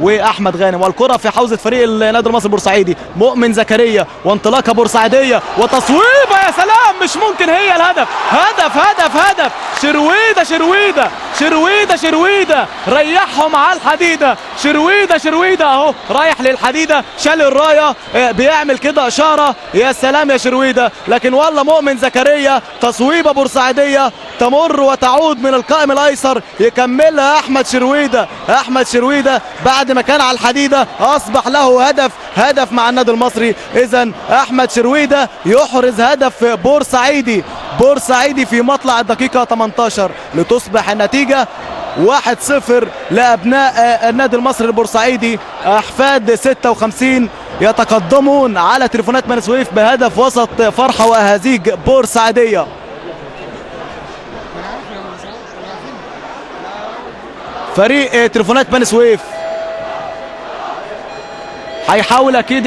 واحمد غانم. والكره في حوزة فريق النادي المصري البورسعيدي، مؤمن زكريا وانطلاقه بورسعيديه وتصويبه، يا سلام مش ممكن، هي الهدف، هدف هدف هدف، شرويده شرويده شرويده شرويده، ريحهم على الحديدة، شرويده شرويده اهو رايح للحديده، شال الراية، بيعمل كده اشارة، يا سلام يا شرويده. لكن والله مؤمن زكريا تصويبه بورسعيديه تمر وتعود من القائم الايسر، يكملها احمد شرويده. احمد شرويده بعد ما كان على الحديدة اصبح له هدف، هدف مع النادي المصري. اذا احمد شرويده يحرز هدف بورسعيدي، بورسعيدي في مطلع الدقيقة 18، لتصبح النتيجة 1-0 لابناء النادي المصري البورسعيدي. احفاد 56 يتقدمون على تليفونات بني سويف بهدف وسط فرحه واهازيج بورسعيديه. فريق تليفونات بني سويف هيحاول اكيد